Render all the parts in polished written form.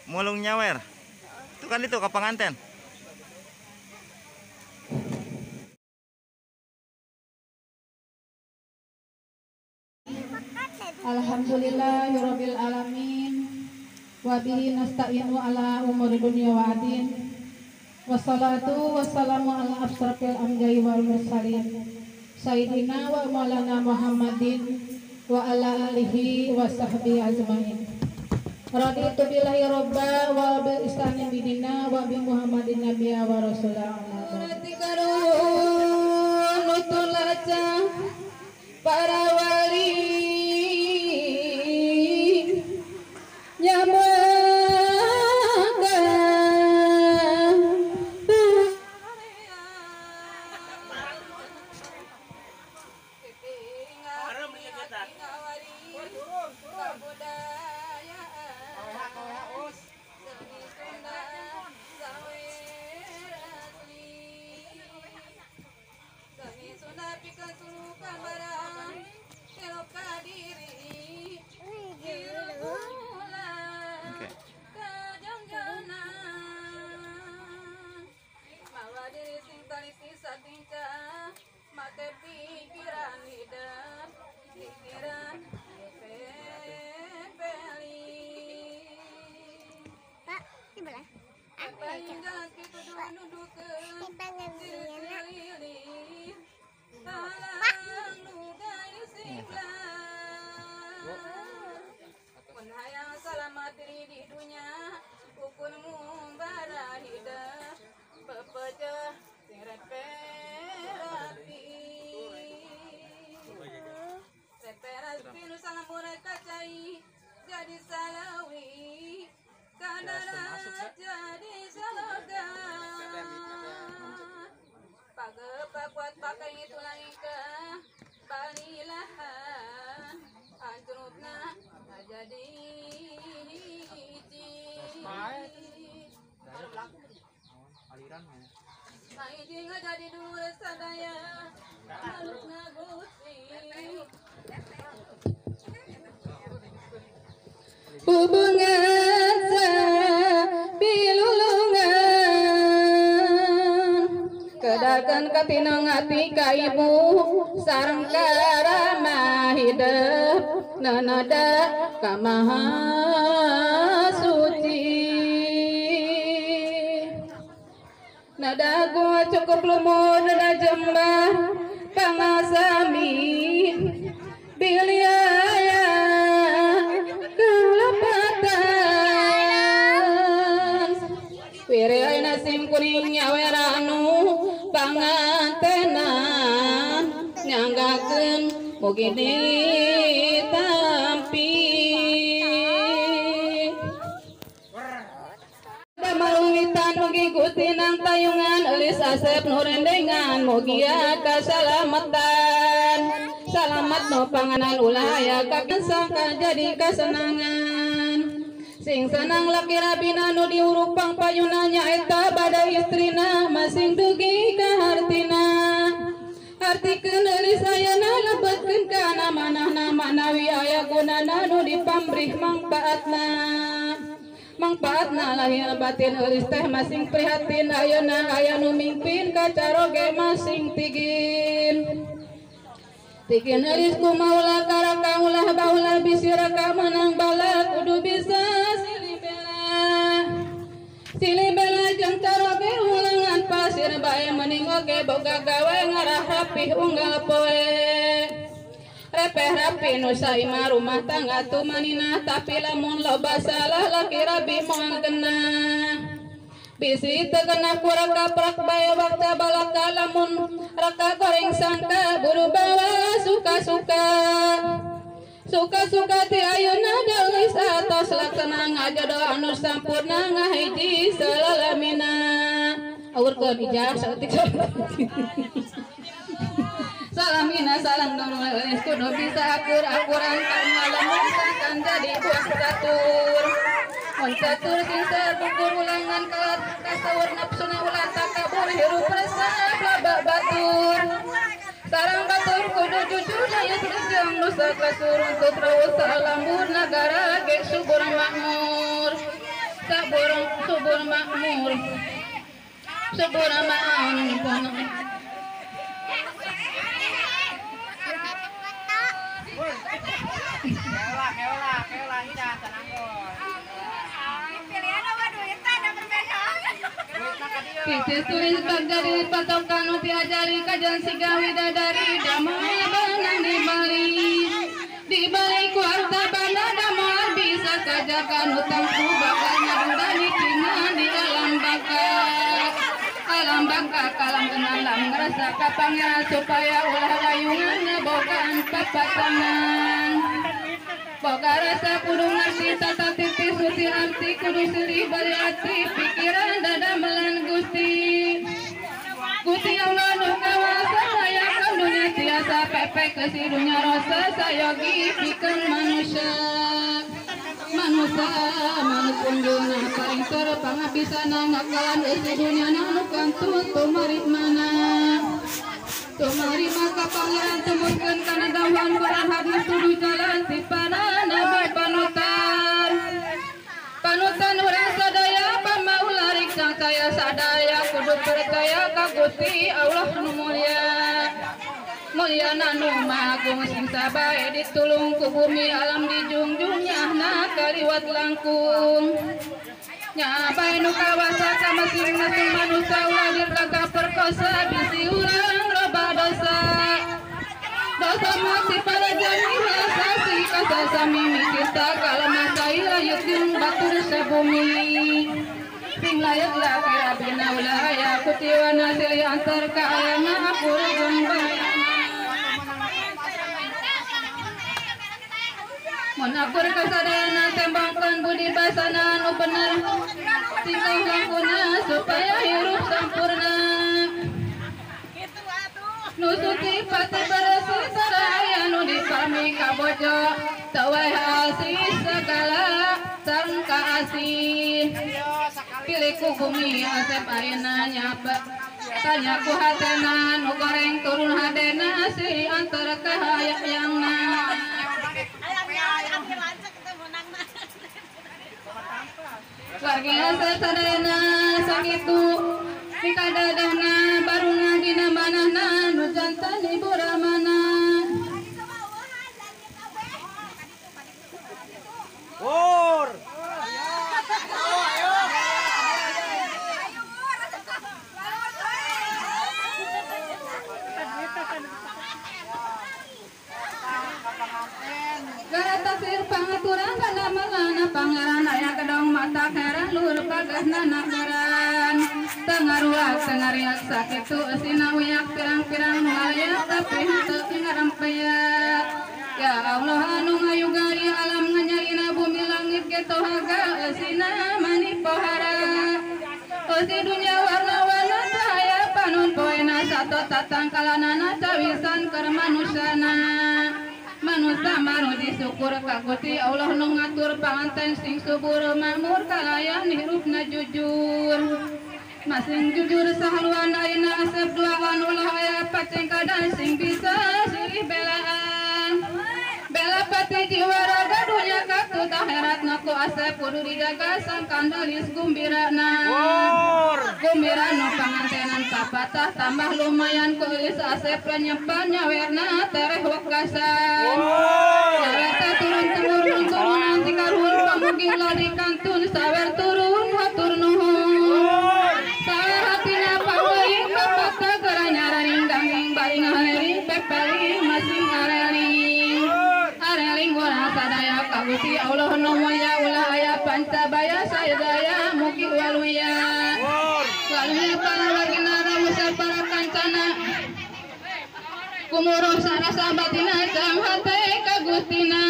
Mulung nyawer. Itu kan itu ke pengantin. Alhamdulillahirabbil alamin. Wa bihi nasta'inu ala umuri dunya wa din. Wassalatu wassalamu ala asrafil anbiya'i wal mursalin. Sayyidina wa maulana Muhammadin wa ala alihi wa sahbihi ajmain. Raditu billahi robba wa bil islami bidina wa bi Muhammadin nabiyya wa rasulah. Para wali nyamaga jadi salawi jadi salaga pakuat pakai itu lain ke balilahan anjrutna jadi jadi dua sadaya alukna gusti hubungan bilulungan kedakan katinong ati ka ibu sareng karama hidup nanada ka maha suci nada gua cukup lumur nada jembar pangasami biliaya wire nasim kuning nyaweranu pangantenan nyanggakeun mugi ditampi maluwitan mugi Gusti nang tayungan elis asep nu rendengan mugi kasalamatan salamat no panganan ulah aya kakensangka jadi kasenangan sing senang laki rabina nu diurupang payuna nyaeta bada istrina masing dugi ka hartina artikeun eulis ayana lebetkeun kana manahna manawi aya gunana nu dipamrih mangpaatna mangpaatna lahir batin eulis teh masing prihatin ayeuna aya nu mingpin ka caroge masing tigin tikin eulis kumaula karaka ulah baula bisi raka menang bala kudu bisa silih bela jeung caroge ulangan pasir bae mending oge boga gawe ngarah rapih unggal poe repeh rapi nu saima rumah tangga tumanina tapi lamun loba salah laki rabi moal kena bisi teu kena ku raka prak bae wakta balaka lamun raka goreng sangka buru bawa suka-suka suka-suka ti ayeuna geulis atos laksana ngajodoh anu sampurna ngahiji salalamina aurkeun ijazah saeutik salamina salam dulur kudu bisa akur akuran kangalamun sangkan jadi buah catur mun catur sing sabukur ulangan kalat kasawur nafsuna ulah takabur hirup resep laba batur sarang batur kudu jujur daya jeung nusa kasur untuk terus salambur nagara ge subur makmur. subur subur makmur subur ma'an. Kisi tulis bagdari patokan uti ajari kajian siga widadari damai benang di bali di balik warta banda damai bisa kajakan hutangku bakal nyadudani kina di alam baka kalam kenalam ngerasa ka pangeran supaya ulah layungan ngebogaan papatangan boga rasa kudu ngerti tata titi suci arti kudu silih bali ati pikiran dada melan gusti gusti Allah nu kawasa saya dunia tiasa pepek ke si dunia rasa sayogi pikeun manusia manusia manukunjuna paling terpangabisana ngakalan eusi dunia nu kantun tumari mana tumari maka pangeran tumurkeun kana dawuhan Quran hadis tuduh jalan ti para nabi panutan panutan urang sadaya pamaularik sangkaya sadaya kudu percaya ka Gusti Allah nu mulia mulia nu maha agung sing sabae ditulung ku bumi alam dijungjung nyahna kaliwat langkung nya bae nu kawasa ka masing-masing manusia ulah dirlaga perkosa bisi urang loba dosa dosa masih pada jami sasi kasasami kita kalamah kai layut jeung batur sabumi sing layak laki abina ulah aya kutiwana silih antar ka alama akur jeung bae. Mun akur kasadayana tembangkeun budi basana nu bener tingkah lakuna supaya hirup sampurna nu suci pati bersih saraya nu dipami kabojo teu wae asih segala sareng kaasih pilih ku bumi asep ayeuna nyaba tanya ku hatena nu goreng turun hadena silih antar ka hayangna. Warga sadayana sakitu mikadadahna barunga dina manahna nu jantan ibu ramana. Wur. Gara tasir pangaturan kana malana pangeran aya kedong mata heran luhur pagahna nakaran tengaruak tengariak sakitu eusina uyak pirang-pirang nu aya tapi henteu ngarampeyak ya Allah anu ngayuga ieu alam nganyarina bumi langit ge tohaga eusina mani pohara eusi dunya warna-warna cahaya panon poena sato tatangkalanana cawisan keur manusiana manusia maruji syukur ka Gusti Allah nu ngatur panganten sing subur makmur kalayan hirupna jujur masing jujur sahaluan ayeuna asep duaan ulah aya pacengkadan sing bisa silih belaan bela pati jiwa raga dunya katut akhiratna ku asep kudu dijaga sangkan dalis gumbirana gumbira nu pangantenan papatah tambah lumayan ku eulis asep lenyepan nyawerna tereh wekasan sawer teh turun temurun turunan ti karuhun pamugi ulah dikantun sawer turun hatur nuhun sawer hatina pangeuing papatah geura nyararing danging bari ngahering pepeling masing areling areling urang sadaya ka Gusti Allah nu mulia ulah aya pancabaya sadaya mugi waluya waluya para wargina rawuh para kancana kumuruh sarasa batina jang hate ka Gustina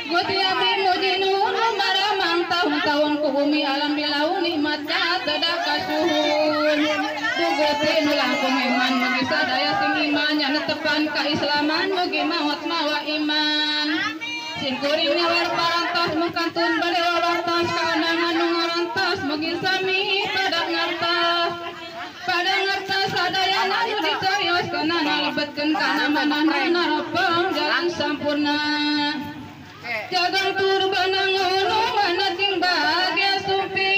Gusti abdi muji nuhun maramang tahun-tahun ku bumi alam bilau nikmat ka teu kasuhun du Gusti nu langkung iman mugi sadaya sing iman nya netepan kaislaman mugi maot mawa iman sing kuring nyawar parantos mukantun bade wawartos kaonangan nu ngarantos mugi sami pada ngartos pada ngartos sadayana nu dicarioskeun lebetkeun kana manahna naropong jalan sampurna jagang tur banang ulu mana sing bahagia sumping.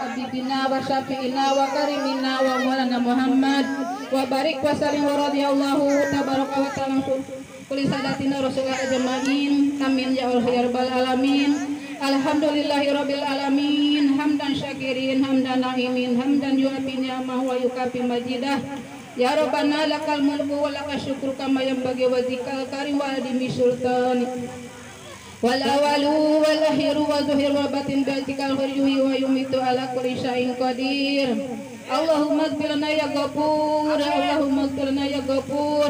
Habibina wa syafi'ina wa karimina wa maulana Muhammad wa barik wa salim wa radhiyallahu tabaraka wa ta'ala kulli sadatina rasulullah ajma'in. Amin ya Allah ya rabbal alamin. Alhamdulillahi rabbil alamin hamdan syakirin hamdan na'imin hamdan yu'afi ni'amahu wa yukafi majidah. Ya Rabbana lakal mulku wa lakal syukru kama yanbaghi wa zikal karim wa adimi sultani. Wal awalu wal akhiru wa zuhir wal batin bi atikal khurjuhi wa yumitu ala kulli syai'in qadir. Allahumma ighfir lana ya Ghafur, Allahumma ighfir lana ya Ghafur,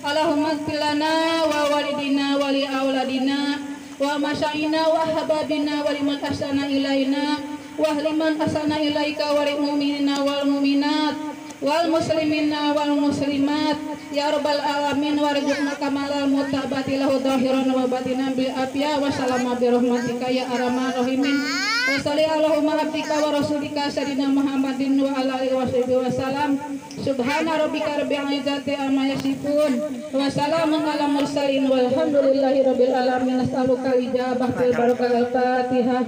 Allahumma ighfir lana wa walidina wa li auladina wa masyaina wa hababina wa liman ahsana ilaina wa liman ahsana ilaika wa lil mu'minina wal mu'minat wal muslimina wal muslimat ya rabbal alamin warzuqna kamalal mutabati lahu dhahiran wa batinan bil afiyah wa salama bi rahmatika ya arhamar rahimin. Wa shalli allahumma abdika wa rasulika sayyidina Muhammadin wa ala alihi washabihi wasallam. Subhana rabbika rabbil izzati amma yasifun wa salamun ala mursalin walhamdulillahi rabbil alamin. Nas'aluka ijabah bil barakah. Al-Fatihah.